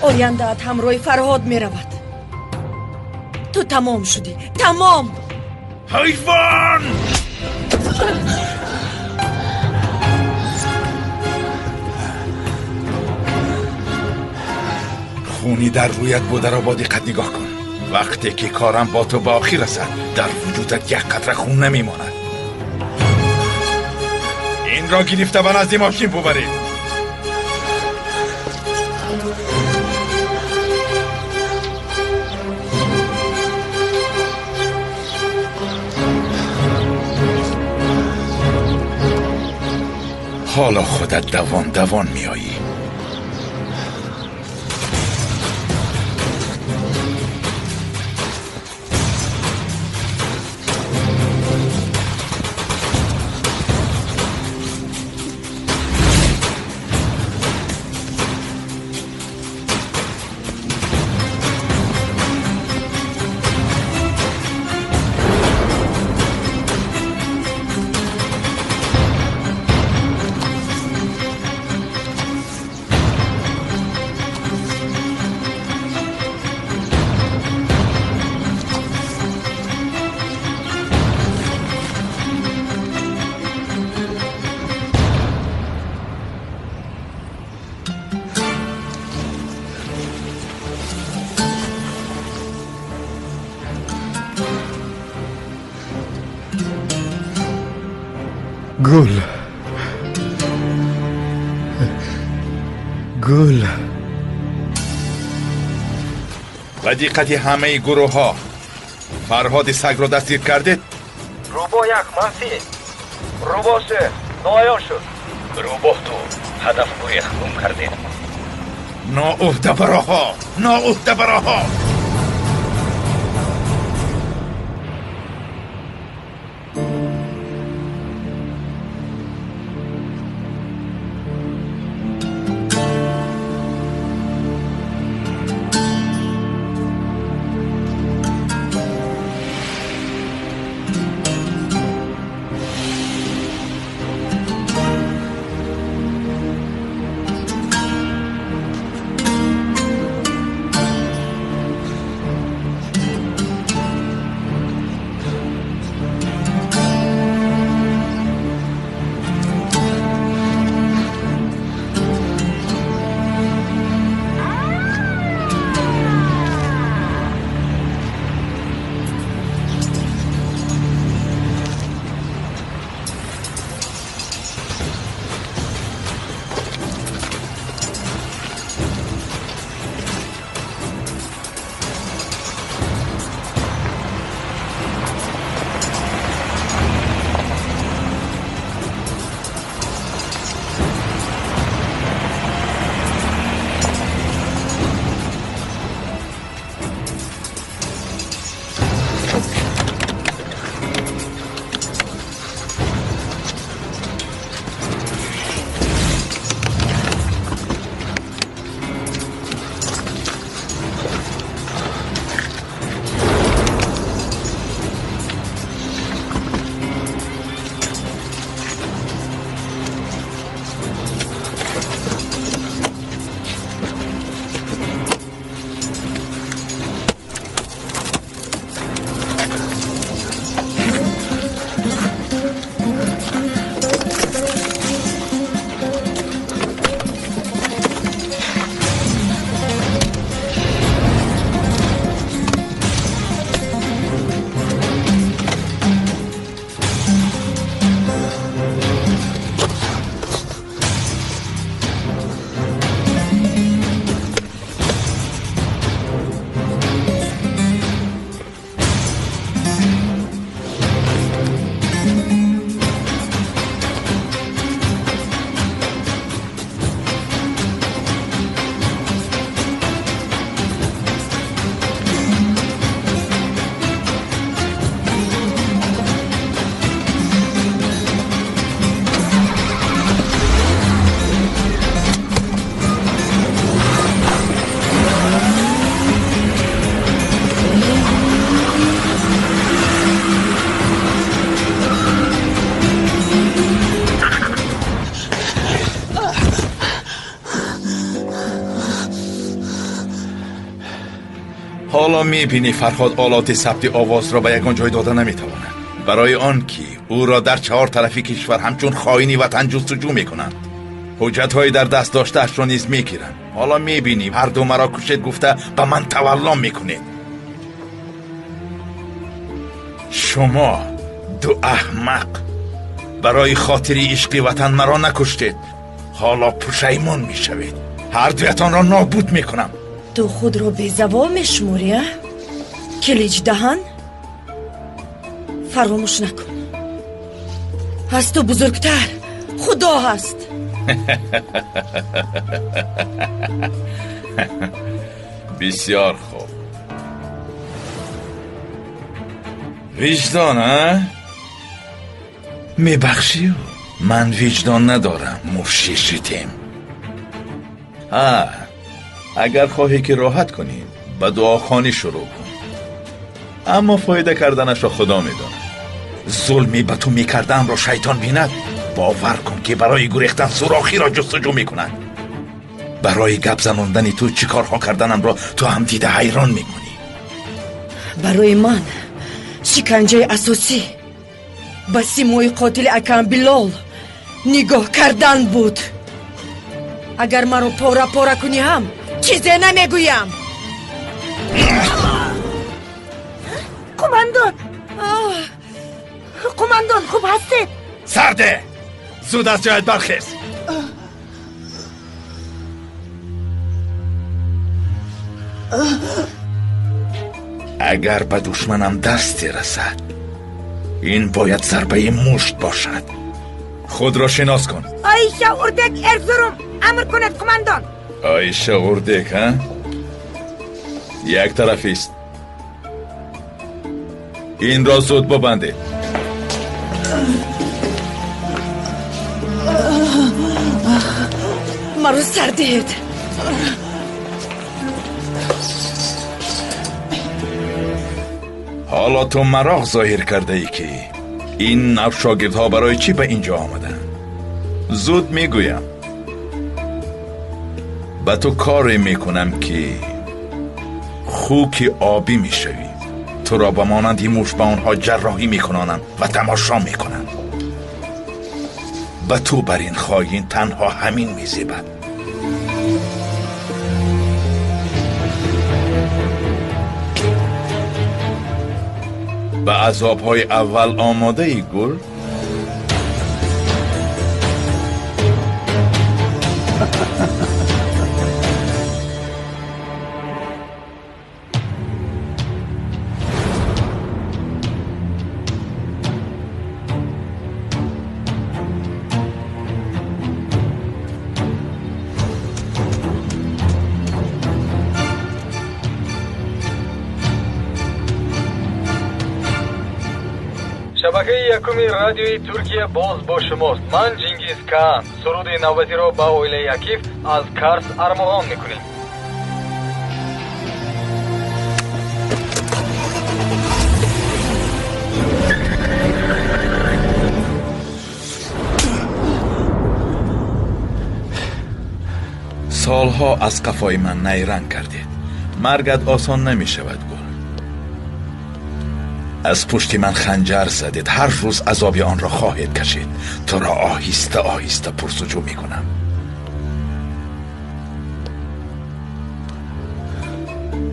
Ояндаат ҳамроҳи Фарҳод меравад. Ту тамом шудӣ, тамом. Ҳайвон! Хуни дар рӯят бударо бо диққат нигоҳ кун. Вақте ки корам бо ту ба охир расад, дар вуҷудат як қатра хун намемонад. Инро гирифта ба назди мошин бубаред. Ҳоло худат давон давон меоӣ. Гул, гул. Ба диққати ҳамаи гурӯҳҳо, Фарҳоди сагро дастгир кардед? Рӯбоҳ як манфӣ, рӯбоҳ се ноаён шуд. Рӯбоҳ ду ҳадаф гурехт, гум кардед. Ноуҳдабароҳо, ноуҳдабароҳо! Ҳоло мебинӣ Фарҳод олоти сабти овозро ба ягон ҷой дода наметавонад, барои он ки ӯро дар чаҳор тарафи кишвар ҳамчун хоини ватан ҷустуҷӯ мекунанд. Ҳуҷҷатҳои дар даст доштаашро низ мегиранд. Ҳоло мебинӣ ҳарду маро кушед гуфта ба ман тавалло мекунед. Шумо ду аҳмақ барои хотири ишқи ватан маро накуштед, ҳоло пушаймон мешавед. Ҳардуятонро нобуд мекунам. Ту худро безавол мешуморӣ, а? Килич даҳан? Фаромӯш накун, аз ту бузургтар Худо ҳаст. Бисёр хуб. Виҷдон, а? Мебахшӣ, ман виҷдон надорам, муши шитем. Агар хоҳӣ ки роҳат кунӣ, ба дуохонӣ шурӯъ кун. Аммо фоида карданашро Худо медонад. Зулме ба ту мекардаамро шайтон бинад, бовар кун ки барои гурехтан сурохиро ҷустуҷӯ мекунад. Барои гап занондани ту чӣ корҳо карданамро ту ҳам дида ҳайрон мемонӣ. Барои ман шиканҷаи асосӣ ба симои қотили акам Билол нигоҳ кардан буд. Агар маро пора пора кунӣ ҳам чизе намегӯям. Қумандон, қумандон, хуб ҳастед? Сарде, зуд аз ҷоят бархез. Агар ба душманам дасте расад, ин бояд зарбаи мушт бошад. Худро шинос кун. Оиша Урдек Эрзурум, амр кунед қумандон. Оиша Урдек, ҳа? Як тарафист. Инро зуд бибандед. Маро сар диҳед. Ҳоло ту мароқ зоҳир кардаӣ ки ин нав шогирдҳо барои чӣ ба инҷо омаданд. Зуд мегӯям. Ба ту коре мекунам ки хуки обӣ мешавӣ. Туро ба монанди муш ба онҳо ҷарроҳӣ мекунонам ва тамошо мекунам. Ба ту бар ин хоин танҳо ҳамин мезебад. Ба азобҳои аввал омодаӣ, гул? Шабакаи якуми радиои Туркия боз бо шумост. Ман Чингиз Каан. Суруди навбатиро ба оилаи Акиф аз Карс армуғон мекунем. Солҳо аз қафои ман найранг кардед. Маргат осон намешавад, гул. Аз пушти ман ханҷар задед. Ҳар рӯз азоби онро хоҳед кашид. Туро оҳиста оҳиста пурсуҷӯ мекунам.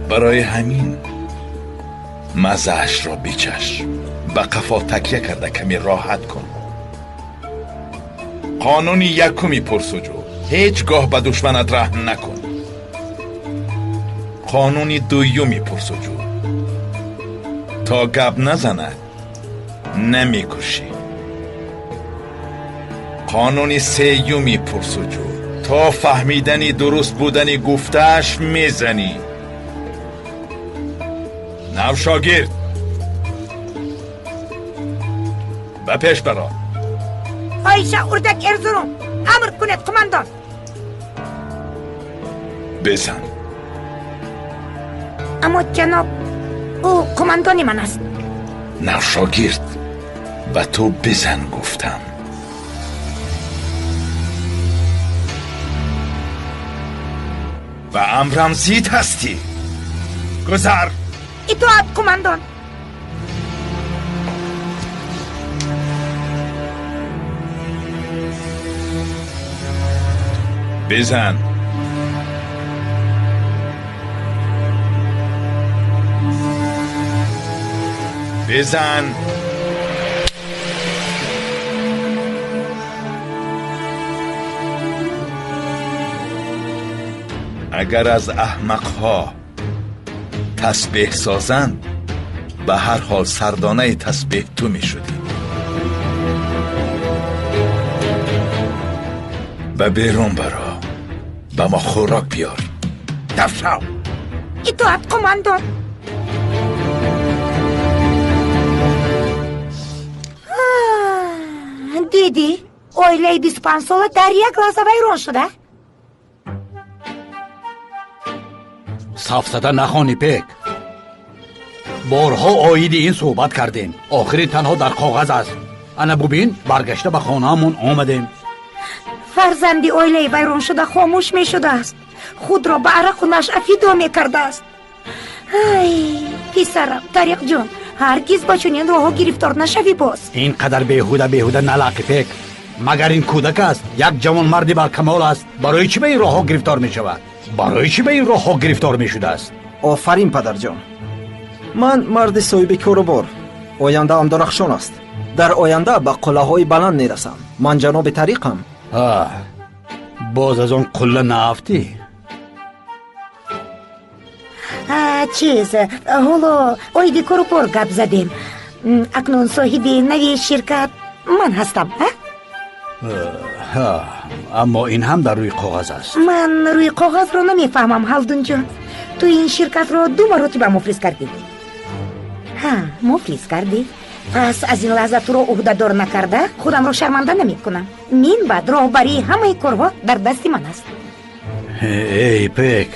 Барои ҳамин мазаашро бичаш. Ба қафо такя карда каме роҳат кун. Қонуни якуми пурсуҷӯ: ҳеҷ гоҳ ба душманат раҳм накун. Қонуни дуюми пурсуҷӯ: то гап назанад намекушӣ. Қонуни сеюми пурсуҷӯ: то фаҳмидани дуруст будани гуфтааш мезанӣ. Нав шогирд, ба пеш баро. Оиша Урдек Эрзурум, амр кунед қумандон. Бизан. Аммо ҷаноб, ӯ қумандони ман аст. Нав шогирд, ба ту бизан гуфтам. Ба амрам зид ҳастӣ. Гузар. Итоат, қумандон. Бизан. Бизан. Агар аз аҳмақҳо тасбеҳ созанд, ба ҳар ҳол сардонаи тасбеҳ ту мешудӣ. Ба берун баро, ба мо хӯрок биёр. Дафшав. Итоат, қумандон. Дидӣ, оилаи 25 сола дар як лаҳза вайрон шуда. Сафсата нахони, Пек. Борҳо оиди ин суҳбат кардем. Охири танҳо дар коғаз аст. Ана бубин, баргашта ба хонаамон омадем. Фарзанди оилаи вайроншуда хомӯш мешудааст. Худро ба арақу нашъа фидо мекардааст. Ай, писарам, Тариқҷон, ҳаргиз ба чунин роҳҳо гирифтор нашавӣ боз. Ин қадар беҳуда беҳуда налақи, Пек. Магар ин кӯдак аст? Як ҷавонмарди баркамол аст. Барои чӣ ба ин роҳҳо гирифтор мешавад? Барои чӣ ба ин роҳҳо гирифтор мешудааст? Офарин, падарҷон. Ман марди соҳиби корубор. Ояндаам дарахшон аст. Дар оянда ба қуллаҳои баланд мерасам. Ман ҷаноби Тариқам. Боз аз он қулла наафтӣ? Чиз, ҳоло оиди корубор гап задем. Акнун соҳиби нави ширкат ман ҳастам. Аммо ин ҳам дар рӯи коғаз аст. Ман рӯи коғазро намефаҳмам, Ҳалдунҷон. Ту ин ширкатро 2 маротиба муфлис кардӣ. Ҳа, муфлис кардӣ. Пас аз ин лаҳза туро ӯҳдадор накарда худамро шарманда намекунам. Мин баъд роҳбарии ҳамаи корҳо дар дасти ман аст. Эй, Пек,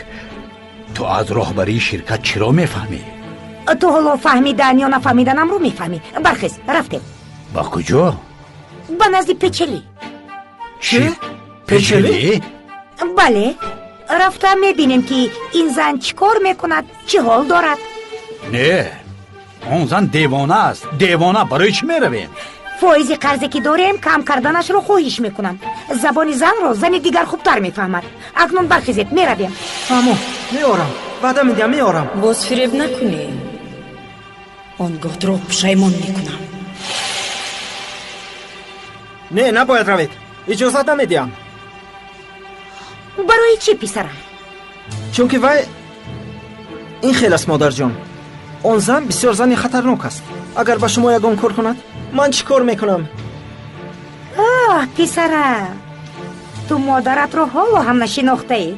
ту аз роҳбарии ширкат чиро мефаҳмӣ? Ту ҳоло фаҳмидан ё нафаҳмиданамро мефаҳмӣ. Бархез, рафтем. Ба куҷо? Ба назди Печелӣ. Чӣ? Печелӣ? Бале, рафта мебинем, ки ин зан чӣ кор мекунад, чӣ ҳол дорад. Не, он зан девона аст. Девона. Барои чӣ меравем? Фоизи қарзе ки дорем кам карданашро хоҳиш мекунам. Забони занро зани дигар хубтар мефаҳмад. Акнун бархезед, меравем. Фаҳмо, меорам. Ваъда медиҳам, меорам. Боз фиреб накунӣ, он гоҳ туро пушаймон мекунам. Не, набояд равед. Иҷозат намедиҳам. Барои чӣ, писарам? Чунки вай ин хел аст, модарҷон. Он зан бисёр зани хатарнок аст. Агар ба шумо ягон кор кунад, ман чӣ кор мекунам? Оҳ, писарам, ту модаратро ҳоло ҳам нашинохтаӣ.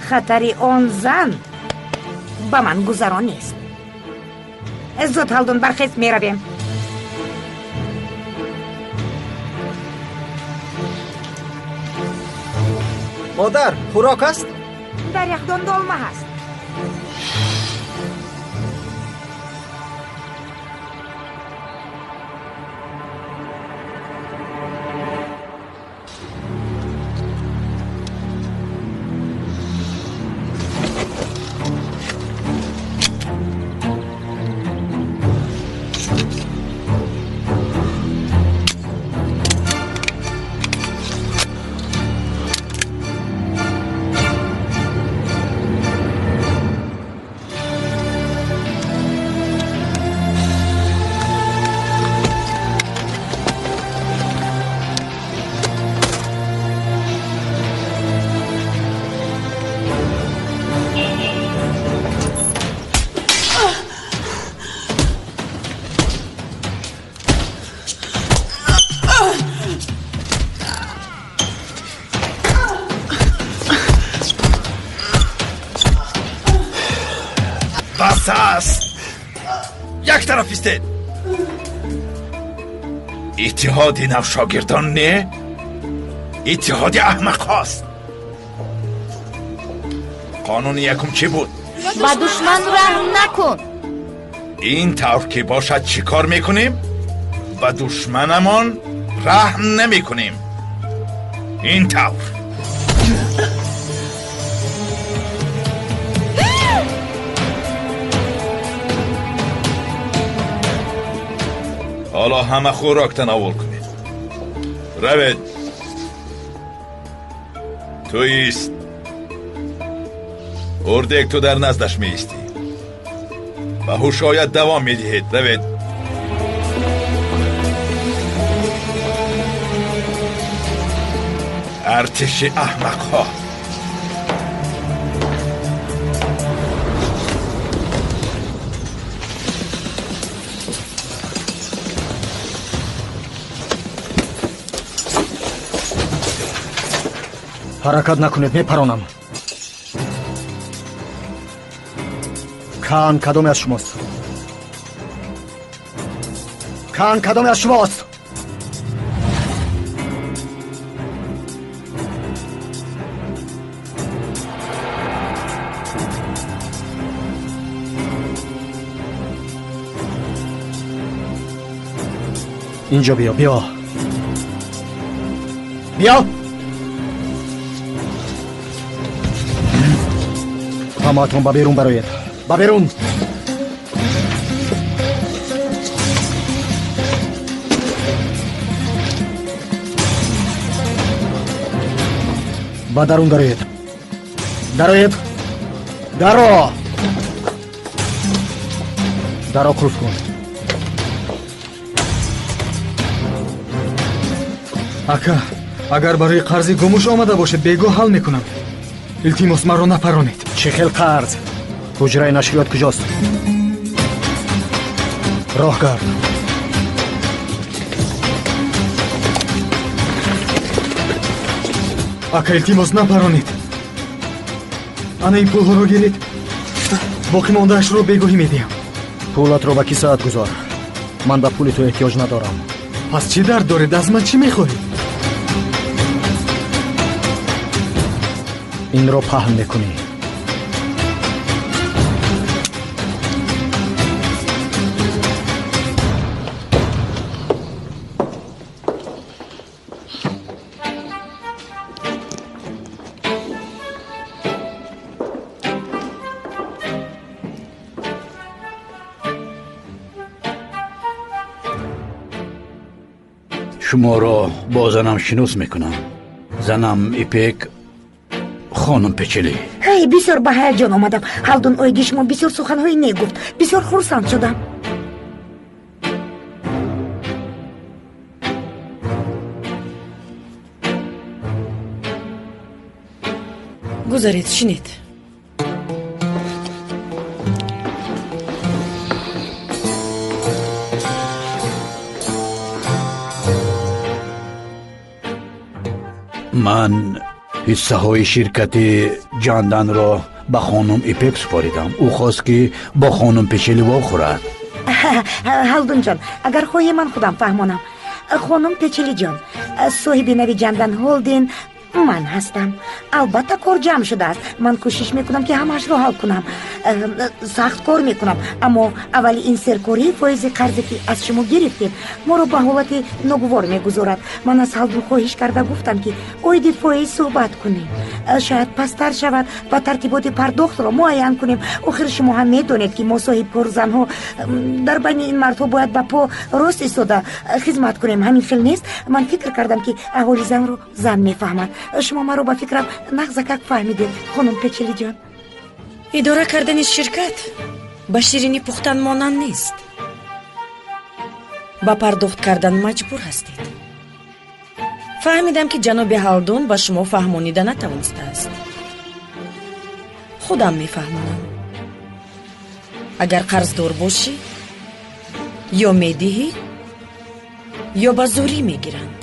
Хатари он зан ба ман гузарон нест. Зуд, Ҳалдун, бархез, меравем. Модар, хӯрок аст? Дар яхдон долма ҳаст. Бас аст. Як тараф истед. Иттиҳоди навшогирдон не, иттиҳоди аҳмақҳост. Қонуни якум чӣ буд? Ба душман раҳм накун. Ин тавр ки бошад, чӣ кор мекунем? Ба душманамон раҳм намекунем. Ин тавр. Ҳоло ҳама хӯрок тановул кунед. Равед. Ту ист. Урдек, ту дар наздаш меистӣ. Ба ҳушоят давом медиҳед. Равед. Артиши аҳмақҳо. Ҳаракат накунед, мепаронам. Кан кадоме аз шумост? Кан кадоме аз шумост? Инҷо биё, биё, биё. Ҳамаатон ба берун бароед, ба берун. Ба дарун дароед, дароед, даро, даро қулф кун. Ака, агар барои қарзи гумуш омада бошед, бегоҳ ҳал мекунам. Илтимос, маро напаронед. Чӣ хел қарз? Ҳуҷраи нашриёт куҷост? Роҳ гард. Ака, илтимос, напаронед. Ана ин пулҳоро гиред, боқӣ мондаашро бегоҳӣ медиҳам. Пулатро ба кисаат гузор. Ман ба пули ту эҳтиёҷ надорам. Пас чӣ дард доред? Аз ман чӣ мехоҳед? Инро паҳн мекунӣ. Шуморо бо занам шинос мекунам. Занам Ипек, хонум Печели. Ҳай, бисёр ба ҳаяҷон омадам. Ҳалдун оиди шумо бисёр суханҳои нек гуфт. Бисёр хурсанд шудам. Гузаред, шинед. Ман ҳиссаҳои ширкати Ҷанданро ба хонум Ипек супоридам. Ӯ хост, ки бо хонум Печели вохӯрад. Ҳалдунҷон, агар хоҳӣ ман худам фаҳмонам. Хонум Печелиҷон, соҳиби нави Ҷандан Холдин ман ҳастам. Албатта кор ҷамъ шудааст. Ман кӯшиш мекунам, ки ҳамаашро ҳал кунам. Сахт кор мекунам, аммо аввали ин серкории фоизи қарзе, ки аз шумо гирифтем, моро ба ҳолати ногувор мегузорад. Ман аз Ҳалдун хоҳиш карда гуфтам, ки оиди фоиз суҳбат кунем. Шояд пасттар шавад ва тартиботи пардохтро муайян кунем. Охир шумо ҳам медонед, ки мо соҳибкорзанҳо дар байни ин мардҳо бояд ба по рост истода хизмат кунем. Ҳамин хел нест? Ман фикр кардам, ки аҳоли занро зан мефаҳмад. Шумо маро ба фикрам нағзакак фаҳмидед, хонум Печелиҷон. Идора кардани ширкат ба ширинӣ пухтан монанд нест. Ба пардохт кардан маҷбур ҳастед. Фаҳмидам, ки ҷаноби Ҳалдун ба шумо фаҳмонида натавонистааст. Худам мефаҳмонам. Агар қарздор бошӣ, ё медиҳӣ, ё ба зӯрӣ мегиранд.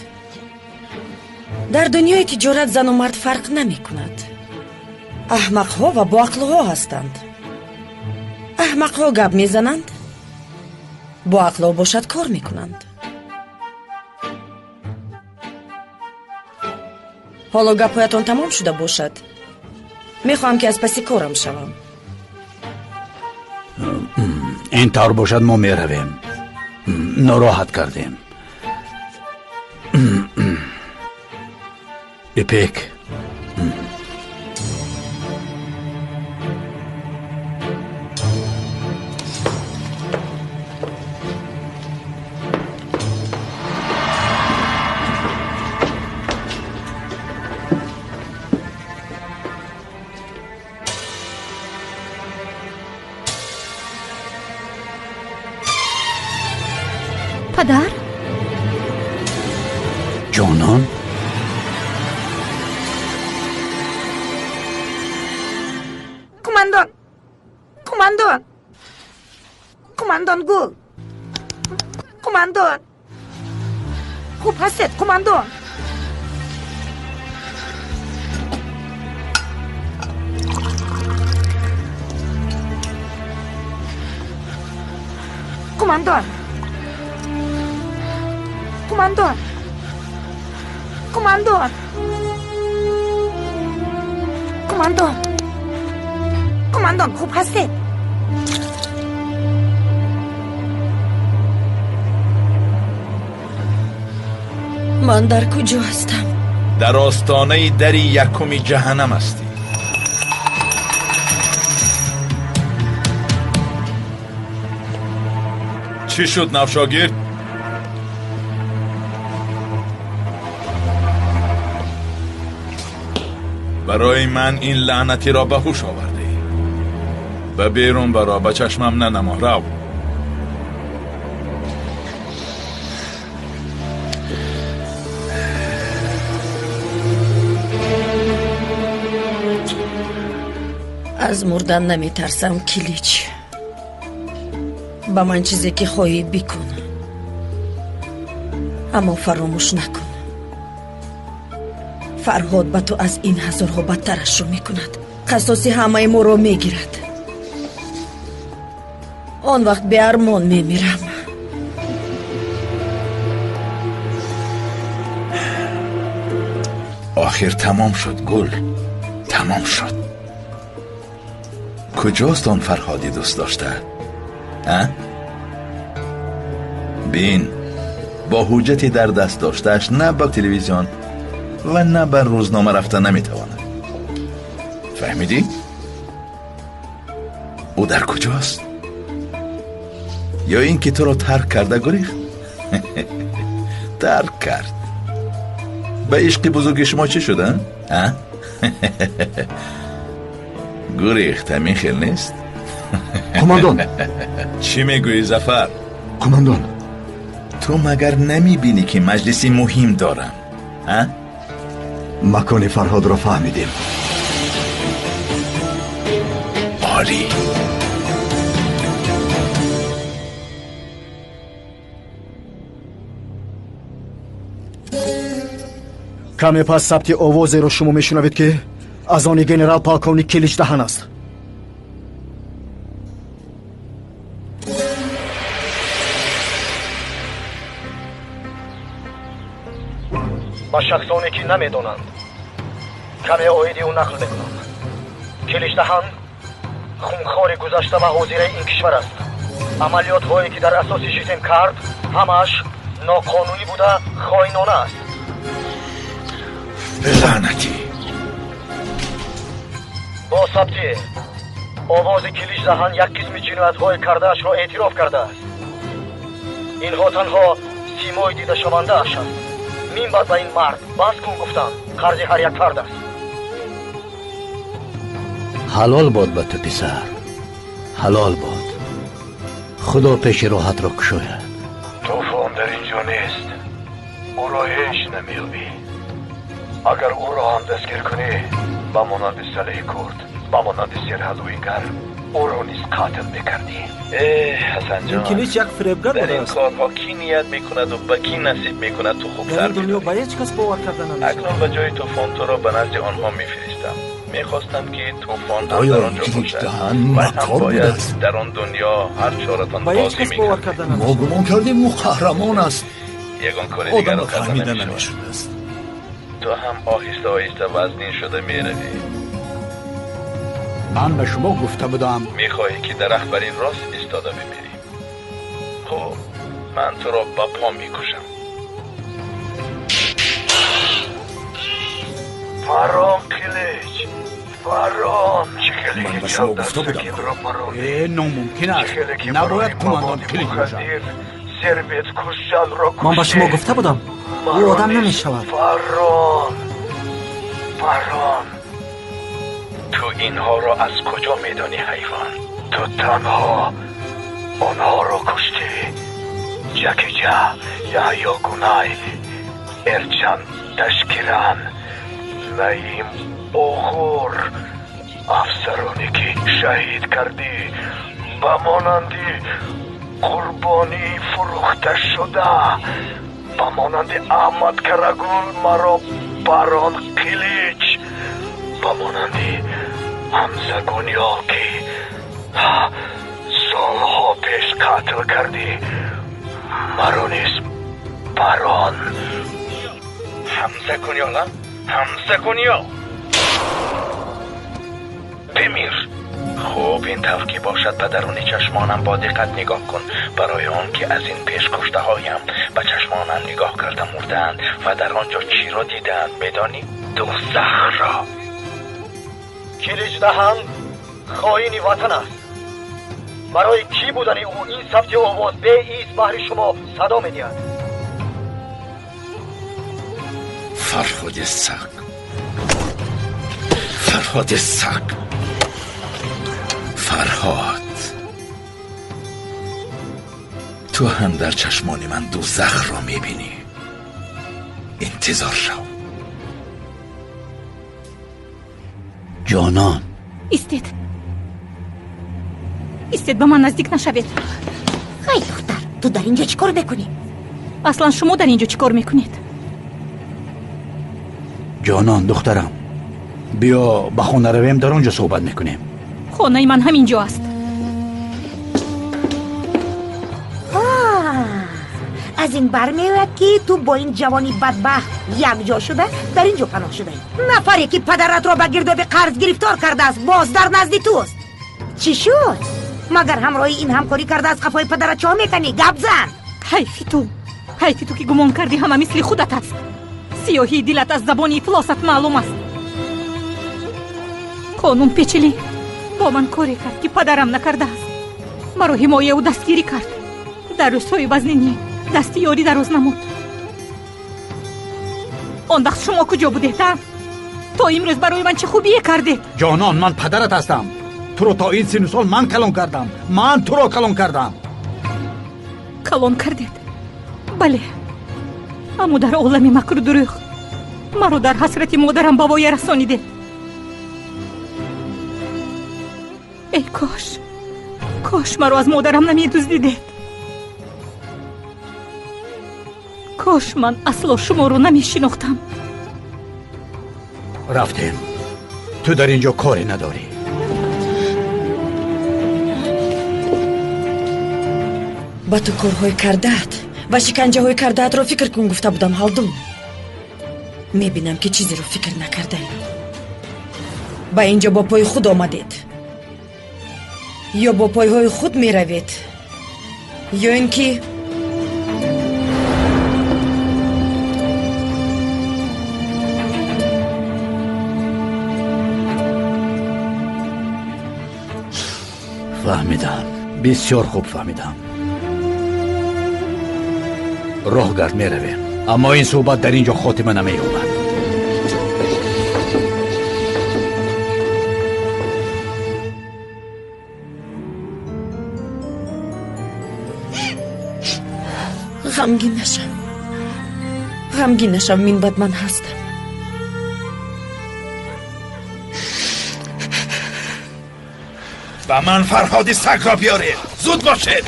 Дар дунёи тиҷорат зану мард фарқ намекунад. Аҳмақҳо ва боақлҳо ҳастанд. Аҳмақҳо гап мезананд, боақлҳо бошад кор мекунанд. Ҳоло гапҳоятон тамом шуда бошад, мехоҳам, ки аз паси корам шавам. Ин тавр бошад, мо меравем. Нороҳат кардем. Ипек, Падар? Ҷонон? Қумандон! Қумандон! Қумандон Гул! Қумандон! Хуб ҳастед, қумандон! Қумандон! Қумандон! Қумандон! Қумандон! Қумандон, хуб ҳастед? Ман дар куҷо ҳастам? Дар остонаи дари якуми ҷаҳаннам ҳастӣ. Чӣ шуд, навшогирд? Барои ман ин лаънатиро ба ҳуш овардӣ. Ба берун баро, ба чашмам нанамо, рав. Аз мурдан наметарсам, Килич. Ба ман чизе ки хоҳӣ бикун, аммо фаромӯш накун, Фарҳод ба ту аз ин ҳазорҳо бадтарашро мекунад. Қасоси ҳамаи моро мегирад. Он вақт беармон мемирам. Охир тамом шуд, Гул, тамом шуд. Куҷост он Фарҳоди дӯст дошта? А? Бин, бо ҳуҷҷате дар даст доштааш на ба телевизион ва на ба рӯзнома рафта наметавонад. Фаҳмидӣ? Ӯ дар куҷост? Ё ин ки туро тарк карда гурехт? Тарк кард. Ба ишқи бузурги шумо чӣ шуд, а? Гурехт, ҳамин хел нест? Қумандон! Чӣ мегӯӣ, Зафар? Қумандон! Ту магар намебинӣ ки маҷлиси муҳим дорам, а? Макони Фарҳодро фаҳмидем. Олӣ! Каме пас сабти овозеро шумо мешунавед, ки аз они генерал полковник Килич Даҳан аст. Ба шахсоне ки намедонанд, каме оиди ӯ нақл мекунам. Килич Даҳан хунхори гузашта ва ҳозираи ин кишвар аст. Амалиётҳое ки дар асоси житем кард, ҳамааш ноқонунӣ буда хоинона аст. Лаънатӣ! Бо сабти овози Килич Даҳан як қисми ҷиноятҳои кардаашро эътироф кардааст. Инҳо танҳо симои дидашавандааш аст. Минбаъд ба ин мард бас кун гуфтан қарзи ҳар як фард аст. Ҳалол бод ба ту, писар, ҳалол бод. Худо пеши роҳатро кушояд. Тӯфон дар ин ҷо нест, ӯро ҳеҷ намеёбӣ. Агар ӯро ҳам дастгир кунӣ, ба монанди Салеҳи Курд, ба монанди Серҳадуингар, ӯро низ қатл мекардӣ. Э, Ҳасанҷон, ин Килич як фиребгар дар ин будааст. корҳо кӣ ният мекунаду ба кӣ насиб мекунад, ту Дар хубтар ин дунё медонӣ. ба ҳеҷ кас бовар карда намешавад. Акнун ба ҷои тӯфон туро ба назди онҳо мефиристам. Мехостам ки тӯфон ҳам Оё дар он ҷо Килич бошад. Даҳан Вай ҳам макор бояд будааст? дар он дунё ҳар чоратон Ба ҳеҷ бозӣ кас бовар мекард. карда Мо намешавад. гумон кардем ӯ қаҳрамон аст. Ягон кори дигарро Одамро карда фаҳмида намешавад. намешудааст. Ту ҳам оҳиста оҳиста вазнин шуда меравӣ. Ман ба шумо гуфта будам. Мехоҳӣ ки дарахт бар ин рост истода бимирӣ? Хуб, ман туро ба по мекушам. Фарон, Килич, фарон! Ман ба шумо гуфта будам. Э, номумкин аст. Набояд қумандон Килич бошад. Ман ба шумо гуфта будам, ӯ одам намешавад. Фарон, фарон! Ту инҳоро аз куҷо медонӣ, ҳайвон? Ту танҳо онҳоро куштӣ. Ҷакиҷа, Яҳё Гунай, Эрчан Ташкиран, Наим Оғур, афсароне ки шаҳид кардӣ, ба монанди қурбонии фурӯхта шуда, ба монанди Аҳмад Карагул маро барон Қилич, ба монанди Ҳамза Гуниёл ки солҳо пеш қатл кардӣ, маро низ барон. Ҳамза Гуниёла? Ҳамза Гуниёл, бимир. Хуб, ин тавр ки бошад, ба даруни чашмонам бо диққат нигоҳ кун, барои он ки аз ин пеш куштаҳоям ба чашмонам нигоҳ карда мурдаанд ва дар он ҷо чиро дидаанд медонӣ? Дӯзахро. Киличдаҳан хоини ватан аст. Барои кӣ будани ӯ ин сабти овоз беиз баҳри шумо садо медиҳад. Фарҳоди саг, Фарҳоди саг, Фарҳод, ту ҳам дар чашмони ман дӯзахро мебинӣ. Интизор шав. Ҷонон, истед, истед, ба ман наздик нашавед. Ай духтар, ту дар ин ҷо чӣ кор мекунӣ? Аслан шумо дар ин ҷо чӣ кор мекунед? Ҷонон, духтарам, биё ба хона равем, дар он ҷо суҳбат мекунем. Хонаи ман ҳамин ҷо аст. Аз ин бармеояд ки ту бо ин ҷавони бадбахт якҷо шуда дар ин ҷо паноҳ шудаӣ. Нафаре ки падаратро ба гирдоби қарз гирифтор кардааст, боз дар назди туст. Чӣ шуд? Магар ҳамроҳи ин ҳамкорӣ карда аз қафои падарат чоҳ меканӣ? Гап зан. Ҳайфи ту, ҳайфи ту ки гумон кардӣ ҳама мисли худат аст. Сиёҳии дилат аз забони ифлосат маълум аст. Қонун печилӣ бо ман коре кард ки падарам накардааст. Маро ҳимояу дастгирӣ кард. Дар рӯзҳои вазнинӣ дасти ёрӣ дароз намуд. Он вақт шумо куҷо будед, а? То имрӯз барои ман чӣ хубие кардед? Ҷонон, ман падарат ҳастам. Туро то ин сину сол ман калон кардам. Ман туро калон кардам. Калон кардед, бале, аммо дар олами макру дурӯғ маро дар ҳасрати модарам ба воя расонидед. Эй кош, кош маро аз модарам намедуздидед. Кош ман асло шуморо намешинохтам. Рафтем. Ту дар ин ҷо коре надорӣ. Ба ту корҳои кардаат ва шиканҷаҳои кардаатро фикр кун гуфта будам, Ҳалдун. Мебинам ки чизеро фикр накардаӣ. Ба ин ҷо бо пои худ омадед, ё бо пойҳои худ меравед, ё ин ки Фаҳмидам, бисёр хуб фаҳмидам. Роҳ гард меравем, аммо ин суҳбат дар ин ҷо хотима намеёбад. Ғамгин нашав, ғамгин нашав, минбаъд ман ҳастам. Ба ман Фарҳоди сагро биёред, зуд бошед.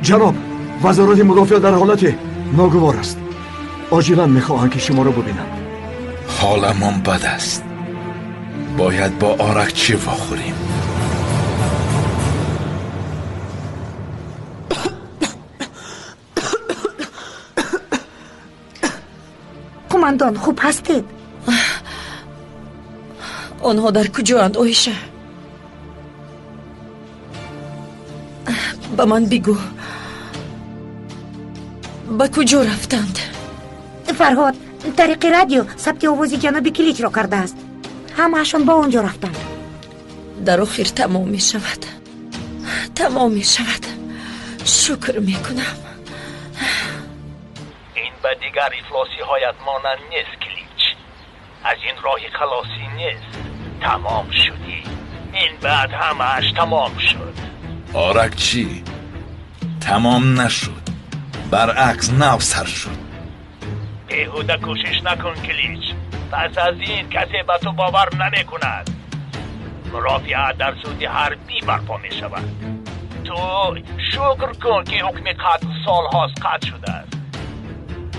Ҷаноб, вазорати мудофиа дар ҳолати ногувор аст. Оҷилан мехоҳанд ки шуморо бубинанд. Ҳоламон бад аст. Бояд бо оракчӣ вохӯрем. Қумандон, хуб ҳастед? Онҳо дар куҷоанд, Оиша? Ба ман бигӯ, ба куҷо рафтанд? Фарҳод тариқи радио сабти овози ҷаноби Киличро кардааст. Ҳамаашон ба он ҷо рафтанд. Дар охир тамом мешавад, тамом мешавад. Шукр мекунам. Ин ба дигар ифлосиҳоят монанд нест, Килич. Аз ин роҳи халосӣ нест. Тамом шудӣ. Ин баъд ҳамааш тамом шуд. Оракчӣ тамом нашуд, баръакс нав сар шуд. Беҳуда кӯшиш накун, Килич. Пас аз ин касе ба ту бовар намекунад. Мурофиа дар суди ҳарбӣ барпо мешавад. Ту шукр кун, ки ҳукми қатл солҳост қатъ шудааст,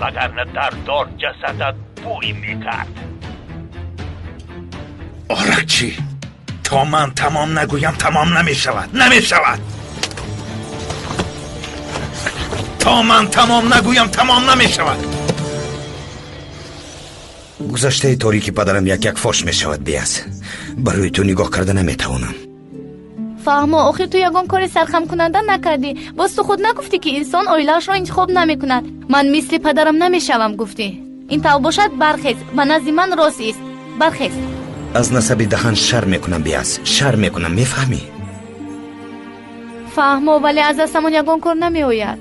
вагарна дар дор ҷасадат бӯй мекард. Оракчӣ, то ман тамом нагӯям тамом намешавад, намешавад. То ман тамом нагӯям тамом намешавад. Гузаштаи торики падарам як-як фош мешавад. Биаз, барои ту нигоҳ карда наметавонам. Фаҳмо, охир ту ягон кори сархамкунанда накардӣ. Боз ту худ нагуфтӣ, ки инсон оилаашро интихоб намекунад. Ман мисли падарам намешавам, гуфтӣ. Ин тавр бошад, бархез, ба назди ман рост ист. Бархез. Аз насаби даҳан шарм мекунам, Биаз, шарм мекунам, мефаҳмӣ? Фаҳмо, вале аз дастамон ягон кор намеояд.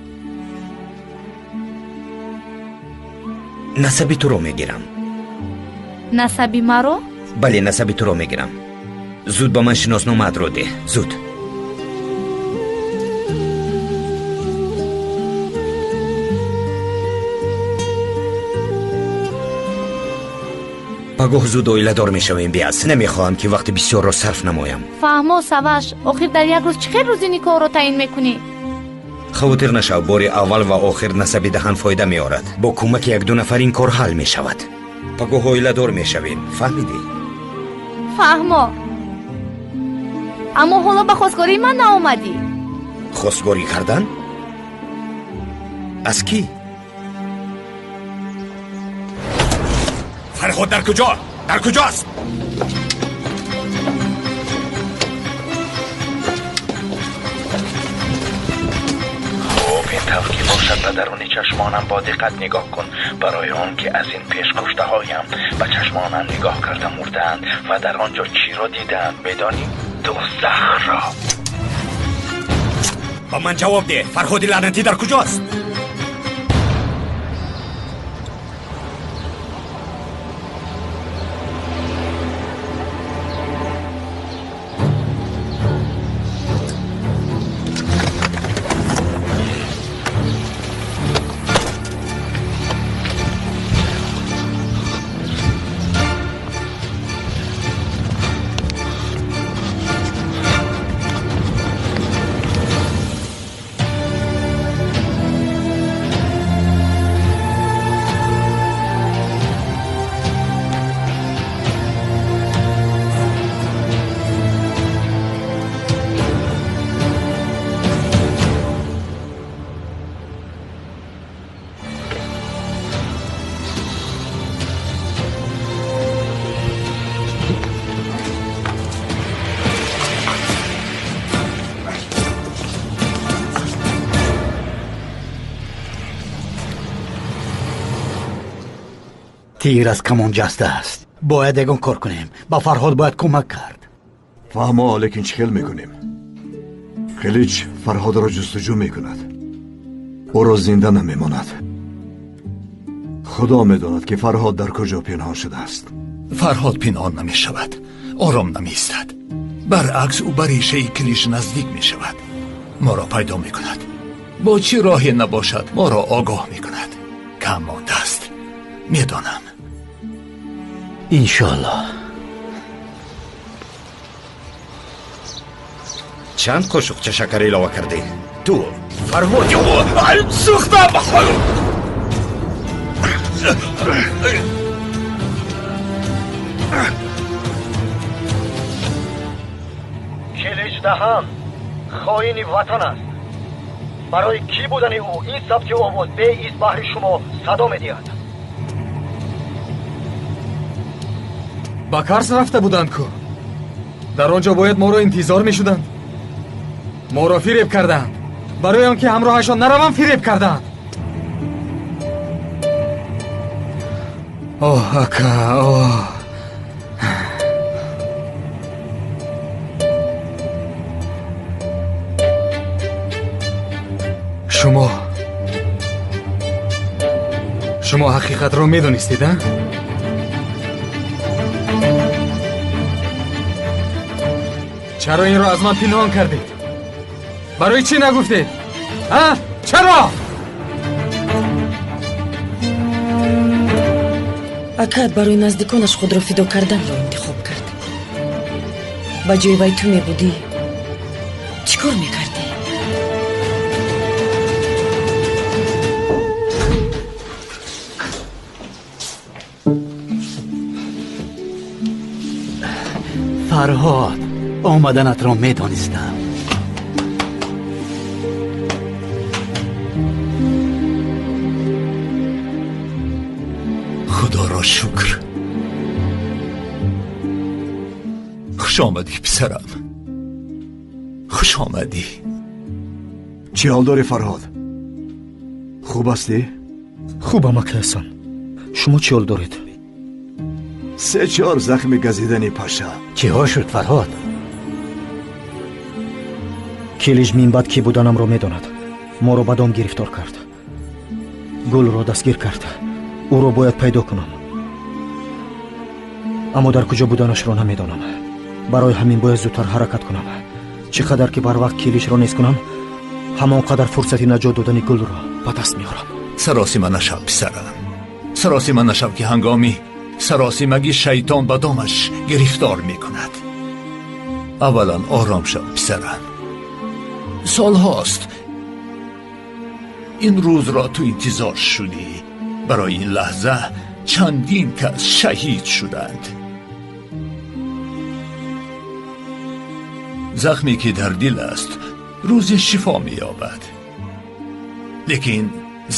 Насаби туро мегирам. Насаби маро? Бале, насаби туро мегирам. Зуд ба ман шиносномаатро деҳ, зуд. Пагоҳ зуд оиладор мешавем, Биаз. Намехоҳам, ки вақти бисёрро сарф намоям. Фаҳмо, Саваш, охир дар як рӯз чӣ хел рӯзи никоҳро таъин мекунӣ? Хавотир нашав, бори аввал ва охир насаби даҳан фоида меорад. Бо кӯмаки якду нафар ин кор ҳал мешавад. Пагоҳ оиладор мешавем, фаҳмидӣ? Фаҳмо, аммо ҳоло ба хостгории ман наомадӣ. Хостгорӣ кардан? Аз кӣ? Фарҳод дар куҷо? Дар куҷост? Хуб, ин тавр ки бошад, ба даруни чашмонам бо диққат нигоҳ кун, барои он ки аз ин пеш куштаҳоям ба чашмонам нигоҳ карда мурдаанд ва дар он ҷо чиро дидаанд, медонӣ? Дӯзахро. Ба ман ҷавоб деҳ, Фарҳоди лаънатӣ дар куҷост? Тир аз камон ҷаста аст. Бояд ягон кор кунем. Ба Фарҳод бояд кӯмак кард. Фаҳмо, лекин чӣ хел мекунем? Қилич Фарҳодро ҷустуҷӯ мекунад. Ӯро зинда намемонад. Худо медонад, ки Фарҳод дар куҷо пинҳон шудааст. Фарҳод пинҳон намешавад, ором намеистад. Баръакс, ӯ ба решаи Килич наздик мешавад. Моро пайдо мекунад. Бо чӣ роҳе набошад, моро огоҳ мекунад. Кам мондааст, медонам. Иншоаллоҳ. Чанд қошуқча шакар илова кардӣ? Ту Фарҳод, сӯхтам! Килич даҳан хоини ватан аст. Барои кӣ будани ӯ ин сабти овоз беиз баҳри шумо садо медиҳад. Ба Карс рафта буданд ку. Дар он ҷо бояд моро интизор мешуданд. Моро фиреб кардаанд. Барои он ки ҳамроҳашон наравам, фиреб кардаанд. Оҳ, ака, оҳ. Шумо ҳақиқатро медонистед, а? Чаро инро аз ман пинҳон кардед? Барои чӣ нагуфтед? А? Чаро? Акаат барои наздиконаш худро фидо карданро интихоб кард. Ба ҷои вай ту мебудӣ, чӣ кор мекардӣ? Фарҳод, омаданатро медонистам. Худоро шукр. Хуш омадӣ, писарам. Хуш омадӣ. Чӣ ҳол дорӣ, Фарҳод? Хуб ҳастӣ? Хубам, ака Ҳасан. Шумо чӣ ҳол доред? 3-4 захми газидани паша. Чиҳо шуд, Фарҳод? Килиж минбаъд кӣ буданамро медонад. Моро ба дом гирифтор кард. Гулро дастгир кард. Ӯро бояд пайдо кунам. Аммо дар куҷо буданашро намедонам. Барои ҳамин бояд зудтар ҳаракат кунам. Чӣ қадар ки барвақт Килишро нест кунам, ҳамон қадар фурсати наҷот додани Гулро ба даст меорам. Саросима нашав, писарам. Саросима нашав, ки ҳангоми саросимагӣ шайтон ба домаш гирифтор мекунад. Аввалан ором шав, писарам. Солҳост ин рӯзро ту интизор шудӣ. Барои ин лаҳза чандин кас шаҳид шуданд. Захме ки дар дил аст рӯзе шифо меёбад, лекин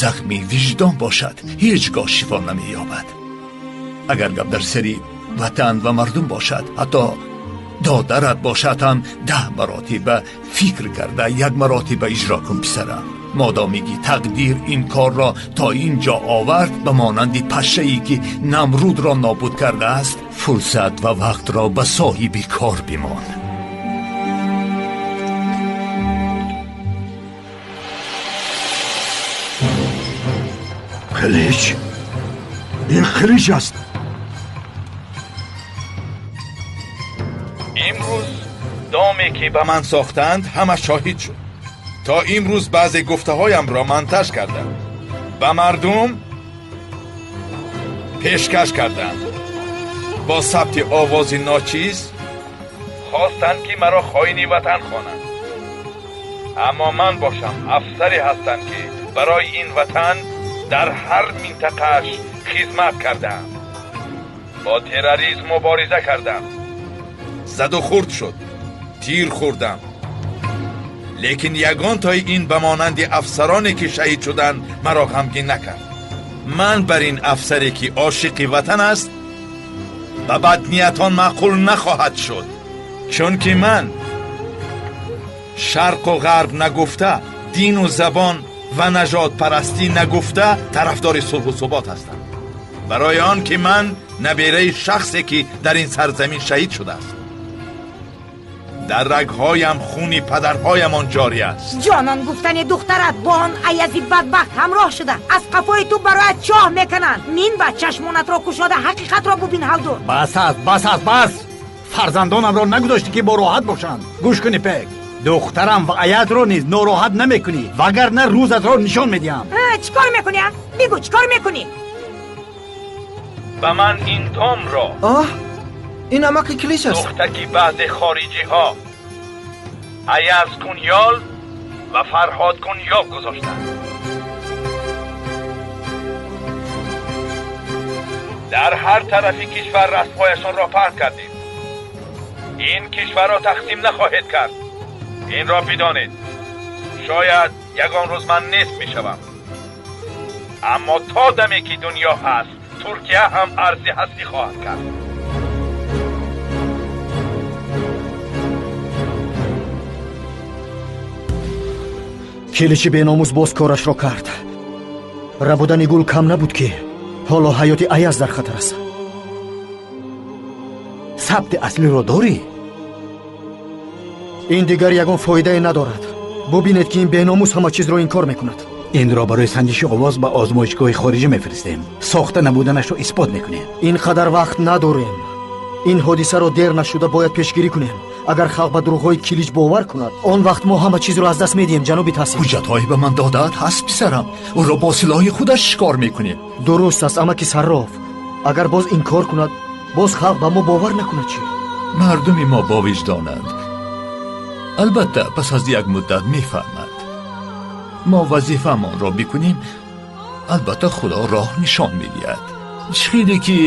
захми виҷдон бошад ҳеҷ гоҳ шифо намеёбад. Агар гап дар сари ватан ва мардум бошад, ҳатто додарат бошад ҳам 10 маротиба фикр карда 1 маротиба иҷро кун, писарам. Модоме ки тақдир ин корро то ин ҷо овард, ба монанди пашшае ки Намрудро нобуд кардааст, фурсат ва вақтро ба соҳиби кор бимон. Қилич? Ин қилич аст. Имрӯз доме ки ба ман сохтанд ҳама шоҳид шуд. То имрӯз баъзе гуфтаҳоямро монтаж карданд, ба мардум пешкаш карданд. Бо сабти овози ночиз хостанд ки маро хоини ватан хонанд. Аммо ман бошам афсаре ҳастам ки барои ин ватан дар ҳар минтақааш хизмат кардаам. Бо терроризм мубориза кардам. Заду хурд шуд, тир хӯрдам. Лекин ягон тои ин ба монанди афсароне ки шаҳид шуданд маро ғамгин накард. Ман бар ин афсаре ки ошиқи ватан аст ба бадниятон маъқул нахоҳад шуд, чунки ман шарқу ғарб нагуфта, дину забон ва нажодпарастӣ нагуфта тарафдори сулҳу субот ҳастам. Барои он ки ман набераи шахсе ки дар ин сарзамин шаҳид шудааст. Дар рагҳоям хуни падарҳоямон ҷорӣ аст. Ҷонон, гуфтани духтарат бо он аязи бадбахт ҳамроҳ шуда аз қафои ту бароят чоҳ мекунанд. Минбаъд чашмонатро кушода ҳақиқатро бубин. Ҳалдур, бас аст, бас аст, бас. Фарзандонамро нагузоштӣ ки бо роҳат бошанд. Гӯш кунӣ, Пек, духтарам ва аязро низ нороҳат намекунӣ, вагарна рӯзатро нишон медиҳам. Чӣ кор мекунӣ? Бигӯ, чӣ кор мекунӣ? Ба ман ин домро оҳ, ин амаки Килич аст. Духтаки баъзе хориҷиҳо Аяз Кунёл ва Фарҳод Кунёл гузоштанд. Дар ҳар тарафи кишвар расмҳояшонро паҳн кардем. Ин кишварро тақсим нахоҳед кард. Инро бидонед. Шояд ягон рӯз ман нест мешавам, аммо то даме ки дунё ҳаст, Туркия ҳам арзи ҳастӣ хоҳад кард. Киличи беномус боз корашро кард. Рабудани Гул кам набуд ки ҳоло ҳаёти Аяз дар хатар аст. Сабти аслиро дорӣ? Ин дигар ягон фоидае надорад. Бубинед ки ин беномус ҳама чизро инкор мекунад. Инро барои санҷиши овоз ба озмоишгоҳи хориҷӣ мефиристем. Сохта набуданашро исбот мекунем. Ин қадар вақт надорем. Ин ҳодисаро дер нашуда бояд пешгирӣ кунем. Агар халқ ба дурӯғҳои Килич бовар кунад, он вақт мо ҳама чизро аз даст медиҳем, ҷаноби Таҳсин. Ҳуҷҷатҳое ба ман додаат ҳаст, писарам. Ӯро бо силоҳи худаш шикор мекунем. Дуруст аст, амаки Сарроф. Агар боз инкор кунад, боз халқ ба мо бовар накунад чӣ? Мардуми мо бовиҷдонанд. Албатта, пас аз як муддат мефаҳмад. Мо вазифаамонро бикунем, албатта Худо роҳ нишон медиҳад. Хеле ки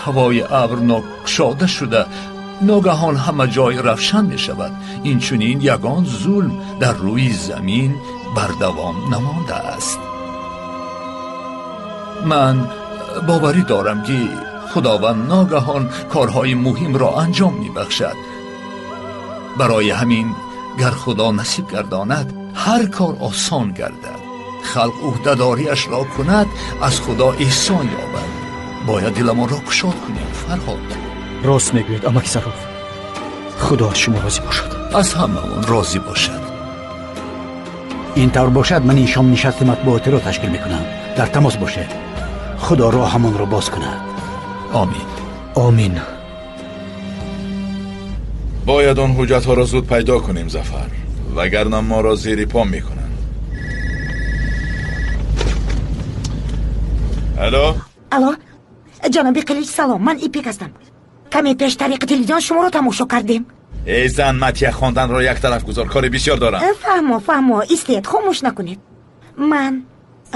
ҳавои абр нокушода шуда, ногаҳон ҳама ҷой равшан мешавад. Инчунин ягон зулм дар рӯи замин бардавом намондааст. Ман боварӣ дорам, ки Худованд ногаҳон корҳои муҳимро анҷом мебахшад. Барои ҳамин гар Худо насиб гардонад, ҳар кор осон гардад. Халқ ӯҳдадориашро кунад, аз Худо эҳсон ёбад. Бояд диламонро кушод кунем, Фарҳод. Рост мегӯед, амаки Сарроф. Худо аз шумо розӣ бошад. Аз ҳамаон розӣ бошад. Ин тавр бошад, ман ин шом нишасти матбуотиро ташкил мекунам. Дар тамос бошед. Худо роҳамонро боз кунад. Омин. Омин. Бояд он ҳуҷҷатҳоро зуд пайдо кунем, Зафар, вагарна моро зери по мекунанд. Алло? Алло, ҷаноби Қилич, салом. Ман Ипек ҳастам. Каме пеш тариқи телевизион шуморо тамошо кардем. Эй зан, матия хонданро як тараф гузор, кори бисёр дорам. Фаҳмо, фаҳмо, истед, хомӯш накунед. Ман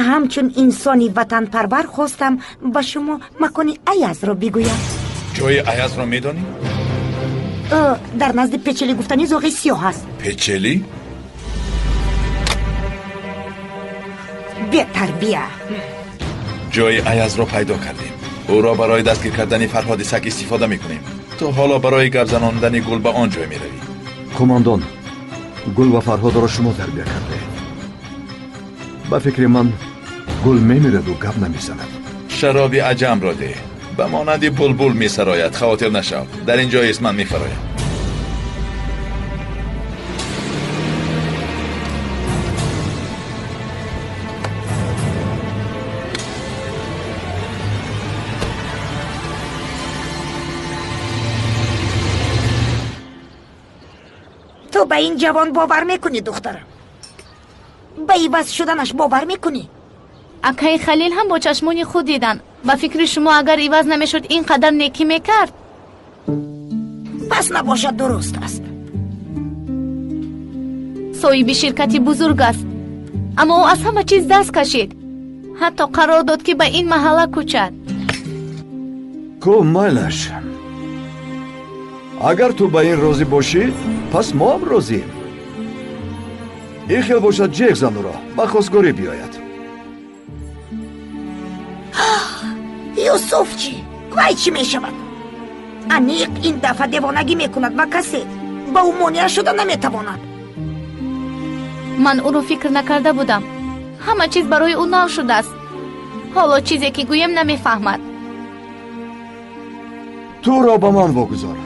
ҳамчун инсони ватанпарвар хостам ба шумо макони Аязро бигӯям. Ҷои Аязро медонӣ? Дар назди Печели гуфтани зоғи сиёҳ аст. Печели? Бетарбия. Ҷои Аязро пайдо кардем. Ӯро барои дастгир кардани Фарҳоди саг истифода мекунем. Ту ҳоло барои гап занондани Гул ба он ҷой меравӣ. Қумондон, Гул ва Фарҳодро шумо тарбия кардаед. Ба фикри ман Гул мемираду гап намезанад. Шароби аҷамро деҳ. Ба монанди булбул месарояд. Хавотир нашав. Дар ин ҷоест, ман мефароям. Ту ба ин ҷавон бовар мекунӣ, духтарам? Ба иваз шуданаш бовар мекунӣ? Акаи Халил ҳам бо чашмони худ дидан. Ба фикри шумо агар иваз намешуд, ин қадар некӣ мекард? Пас набошад, дуруст аст. Соҳиби ширкати бузург аст, аммо ӯ аз ҳама чиз даст кашид. Ҳатто қарор дод, ки ба ин маҳалла кӯчад. Ку майлаш. Агар ту ба ин розӣ бошӣ, пас мо ҳам розием. Ин хел бошад, ҷеғ зан ӯро, ба хостгорӣ биёяд. Юсуф чӣ? Вай чӣ мешавад? Аниқ ин дафъа девонагӣ мекунад ва касе ба ӯ монеа шуда наметавонад. Ман ӯро фикр накарда будам. Ҳама чиз барои ӯ нав шудааст. Ҳоло чизе ки гӯем намефаҳмад. Туро ба ман вогузор.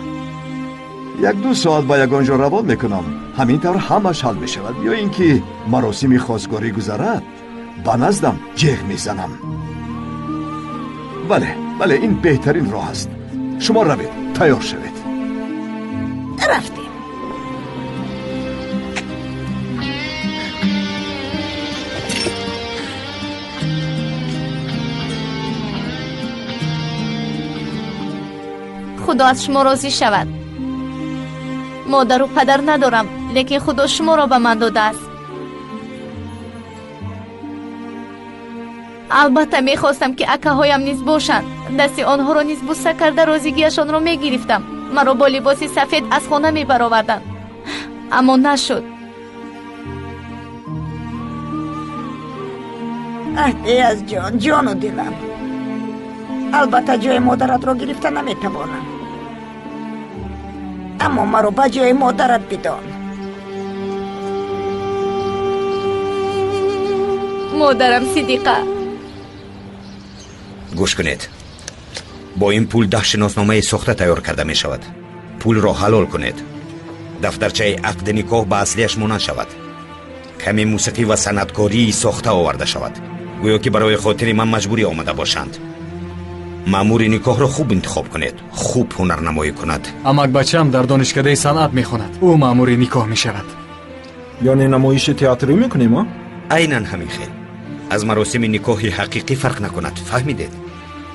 Як-ду соат ба ягон ҷо равон мекунам. Ҳамин тавр ҳамаш ҳал мешавад. Ё ин ки маросими хостгорӣ гузарад, ба наздам ҷеғ мезанам. Бале, бале, ин беҳтарин роҳ аст. Шумо равед, тайёр шавед. Рафтем. Худо аз шумо розӣ шавад. Модару падар надорам, лекин Худо шуморо ба ман додааст. Албатта мехостам, ки акаҳоям низ бошанд. Дасти онҳоро низ буса карда розигиашонро мегирифтам. Маро бо либоси сафед аз хона мебароварданд, аммо нашуд. Аҳ, ҷон, ҷону дилам. Албатта ҷои модаратро гирифта наметавонам, аммо маро ба ҷои модарат бидон. Модарам Сидиқа. Гӯш кунед. Бо ин пул 10 шиносномаи сохта тайёр карда мешавад. Пулро ҳалол кунед. Дафтарчаи ақди никоҳ ба аслияш монанд шавад. Каме мусиқӣ ва санъаткории сохта оварда шавад. Гӯё ки барои хотири ман маҷбурӣ омада бошанд. Маъмури никоҳро хуб интихоб кунед, хуб ҳунарнамоӣ кунад. Амакбачам дар донишкадаи санъат мехонад. Ӯ маъмури никоҳ мешавад. Яъне намоиши театрӣ мекунем, а? Айнан ҳамин хел. Аз маросими никоҳи ҳақиқӣ фарқ накунад, фаҳмидед?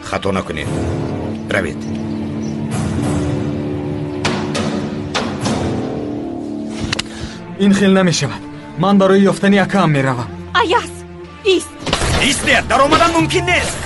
Хато накунед. Равед. Ин хел намешавад. Ман барои ёфтани акаам меравам. Аяз, ист! Истед, даромадан мумкин нест.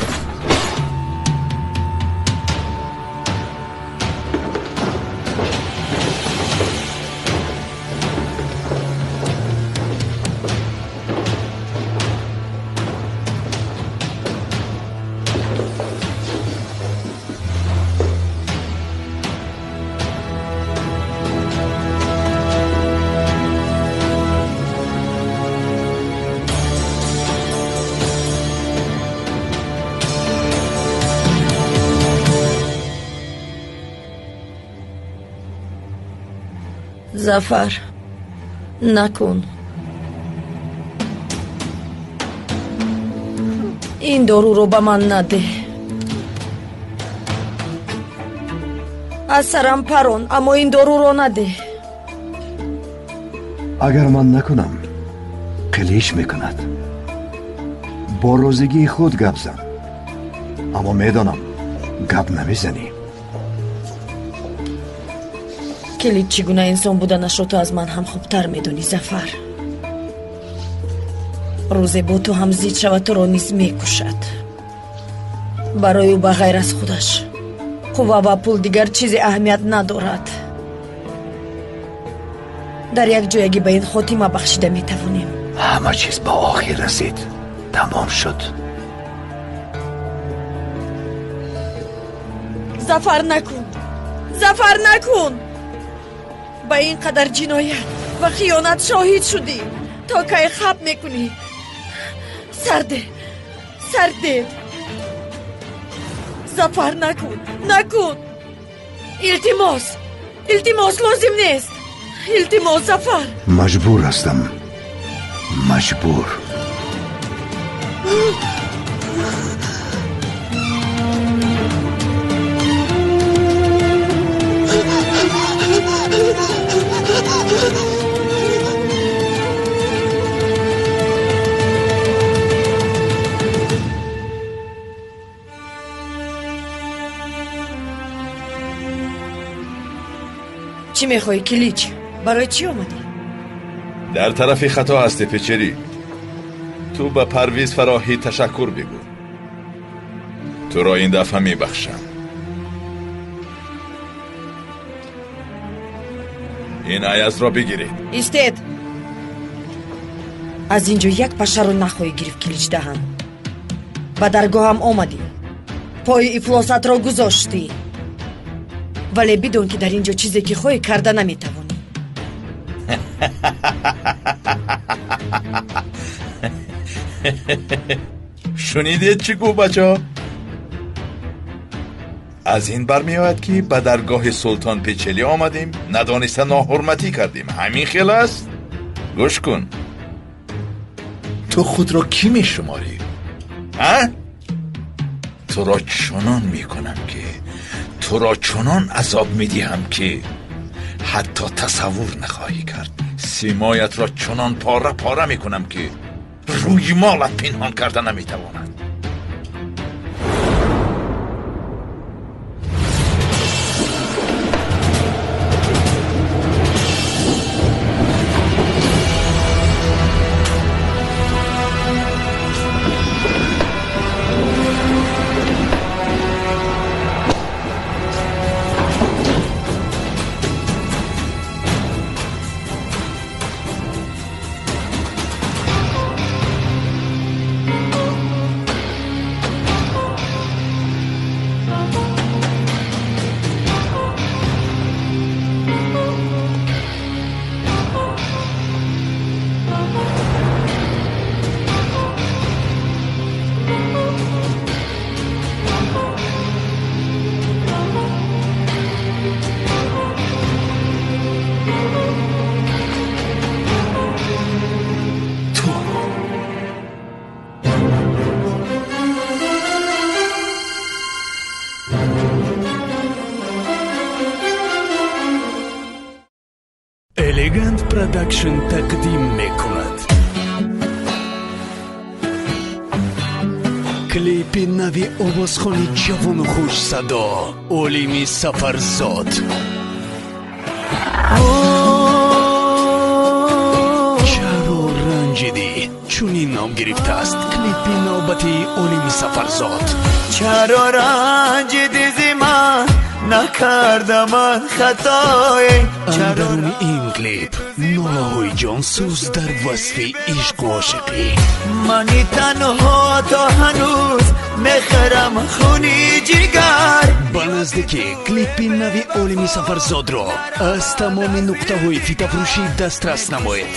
Зафар, накун. Ин доруро ба ман надеҳ. Аз сарам парон, аммо ин доруро надеҳ. Агар ман накунам, қилиш мекунад. Бо розигии худ гап зан. Аммо медонам, гап намезанӣ. Килич чӣ гуна инсон буданашро ту аз ман ҳам хубтар медонӣ, Зафар. Рӯзе бо ту ҳам зид шавад, туро низ мекушад. Барои ӯ ба ғайр аз худаш қувва ва пул дигар чизе аҳамият надорад. Дар як ҷоягӣ ба ин хотима бахшида метавонем. Ҳама чиз ба охир расид. Тамом шуд. Зафар накун! Зафар накун! Ба ин қадар ҷиноят ва хиёнат шоҳид шудӣ. То кай хаб мекунӣ? Сарде, сарде. Зафар накун, накун. Илтимос, илтимос, лозим нест. Илтимос, Зафар. Маҷбур ҳастам, маҷбур. Чӣ мехоҳӣ, Килич? Барои чӣ омадӣ? Дар тарафи хато ҳастӣ, Печерӣ. Ту ба Парвиз Фароҳӣ ташаккур бигӯ. Туро ин дафъа мебахшам. Ин Аязро бигиред. Истед! Аз ин ҷо як пашаро нахоҳӣ гирифт, Килич даҳан. Ба даргоҳам омадӣ. Пои ифлосатро гузоштӣ. Вале бидон, ки дар ин ҷо чизе ки хоҳӣ карда наметавонӣ. Шунидед чӣ гуфт, бачаҳо? Аз ин бармеояд, ки ба даргоҳи султон Печелӣ омадем, надониста ноҳурматӣ кардем. Ҳамин хел аст? Гӯш кун. Ту худро кӣ мешуморӣ? А? Туро чунон мекунам, ки туро чунон азоб медиҳам, ки ҳатто тасаввур нахоҳӣ кард. Симоятро чунон пора пора мекунам, ки рӯи молат пинҳон карда наметавонад. Элегант Продакшн тақдим мекунад. Клипи нави овозхони ҷавону хушсадо Олими Сафарзод. Чаро ранҷидӣ? Чунин ном гирифтааст клипи навбатии Олими Сафарзод. Чаро ранҷидӣ зи ман? Накарда ман хатое. Андаруни ин клип нолаҳои ҷонсӯз дар васфи ишқу ошиқӣ. Мани танҳо то ҳанӯз мехӯрам хуни ҷигар. Ба наздикӣ клипи нави Олими Сафарзодро аз тамоми нуқтаҳои фитафурӯшӣ дастрас намоед.